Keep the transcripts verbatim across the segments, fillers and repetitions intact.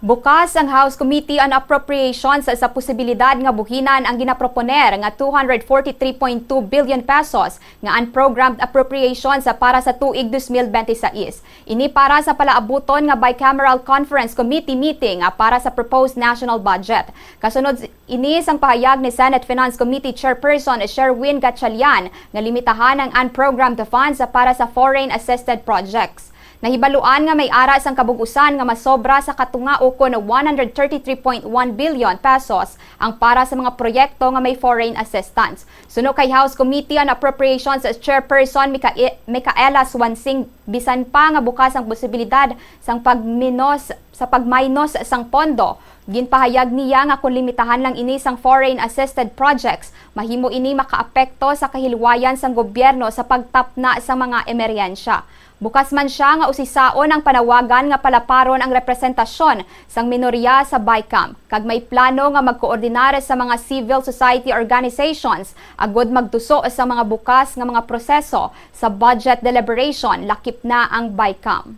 Bukas ang House Committee on Appropriations sa posibilidad nga buhinan ang ginaproponer nga two hundred forty-three point two billion pesos nga unprogrammed appropriations para sa tuig dos mil benti sais. Ini para sa palaabuton nga bicameral conference committee meeting para sa proposed national budget. Kasunod ini sang pahayag ni Senate Finance Committee Chairperson Sherwin Gatchalian nga limitahan ang unprogrammed funds para sa foreign assisted projects. Nahibaluan nga may ara sang kabug-usan nga masobra sa katunga ukon one hundred thirty-three point one billion pesos ang para sa mga proyekto nga may foreign assistance. Suno kay House Committee on Appropriations Chairperson Micae-, Micaela Suansing, bisan pa nga bukas ang posibilidad sang pagminos sa pagminus sang pondo, ginpahayag niya nga kon limitahan lang ini sang foreign assisted projects, mahimo ini makaapekto sa kahilwayan sang gobyerno sa pagtapna sa mga emerhensya. Bukas man sia nga usisaon ang panawagan nga palaparon ang representasyon sang minorya sa BICAM, kag may plano nga magkoordinar sa mga civil society organizations agud magtuso sa mga bukas nga mga proseso sa budget deliberation, lakip na ang BICAM.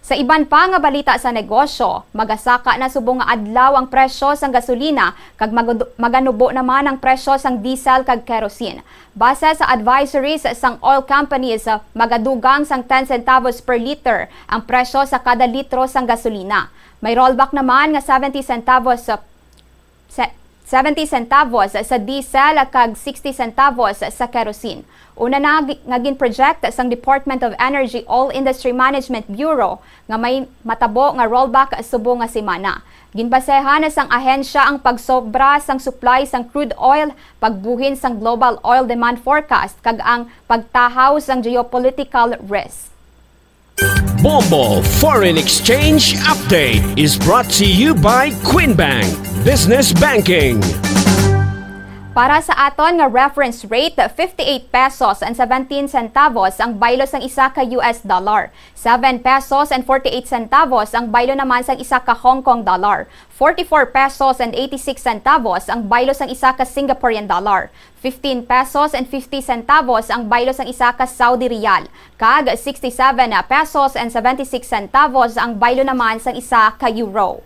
Sa iban pa nga balita sa negosyo, magasaka na subong nga adlaw ang presyo sang gasolina kag magud-, maganubo naman ang presyo sang diesel kag kerosene. Base sa advisories sang oil companies, magadugang sang ten centavos per liter ang presyo sa kada litro sang gasolina. May rollback naman nga seventy centavos sa se-, seventy centavos sa diesel kag sixty centavos sa kerosene. Una na gi-, nga ginproject sang Department of Energy Oil Industry Management Bureau nga may matabo nga rollback subong nga semana. Ginbasehan sang ahensya ang pagsobra sang supply sang crude oil, pagbuhin sang global oil demand forecast, kag ang pagtahaw sang geopolitical risk. Bombo Foreign Exchange Update is brought to you by Queen Bank Business Banking. Para sa aton nga reference rate, fifty-eight pesos and seventeen centavos ang baylo sang isa ka U S dollar, seven pesos and forty-eight centavos ang baylo naman sang isa ka Hong Kong dollar, forty-four pesos and eighty-six centavos ang baylo sang isa ka Singaporean dollar, fifteen pesos and fifty centavos ang baylo sang isa ka Saudi riyal, kag sixty-seven pesos and seventy-six centavos ang baylo naman sang isa ka euro.